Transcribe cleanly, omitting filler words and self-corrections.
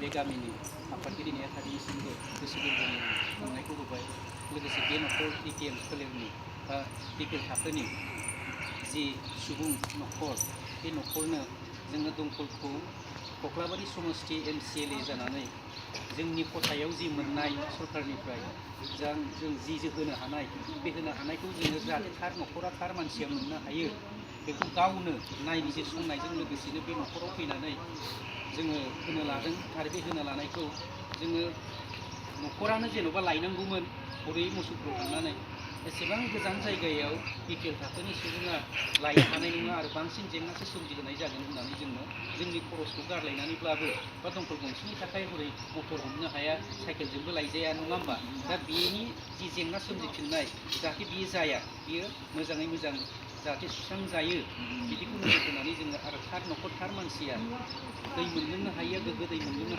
बे गामिनि आफादगिरि नेहाथारिनिसिमबो गोसो गोरबोनि अननायखौ होबाय। लोगोसे बे न'खर BPL फोलेरनि बा BPL थाखोनि जि सुबुं न'खर, बे न'खरनो जोङो दंखलखौ कक्लाबारि समस्ति MCLA जानानै जोंनि खथायाव जि मोननाय सरकारनिफ्राय जों जि होनो हानाय, बे होनो हानायखौ जोङो जाहाथे थार न'खरा थार मानसिया मोननो हायो, बेखौ गावनो नायबिजिरसंनायजों लोगोसेनो बे न'खराव फैनानै जोङो होनो लादों। आरो बे होनो लानायखौ जोङो न'खरानो जेन'बा लायनांगौमोन हरै मुसुलपुराव थांनानै, एसेबां गोजान जायगायाव BPL थाखोनि सुबुङा लायनो हानाय नङा आरो बांसिन जेंनासो सोमजिहोनाय जागोन होननानै जोङो जोंनि खरसखौ गारलायनानैब्लाबो बा दंखल गंसेनि थाखाय हरै मटर हमनो हाया, साइकेलजोंबो लायजाया, नङा होमबा? दा बेनि जि जेंना सोमजिफिननाय, जाहाथे बियो जाया, बियो मोजाङै मोजां जाहाथे सुस्रांजायो, बिदिखौ नोजोर होनानै जोङो आरो थार न'खर थार मानसिया दै मोनलोंनो हायो, गोग्गो दै मोनलोंनो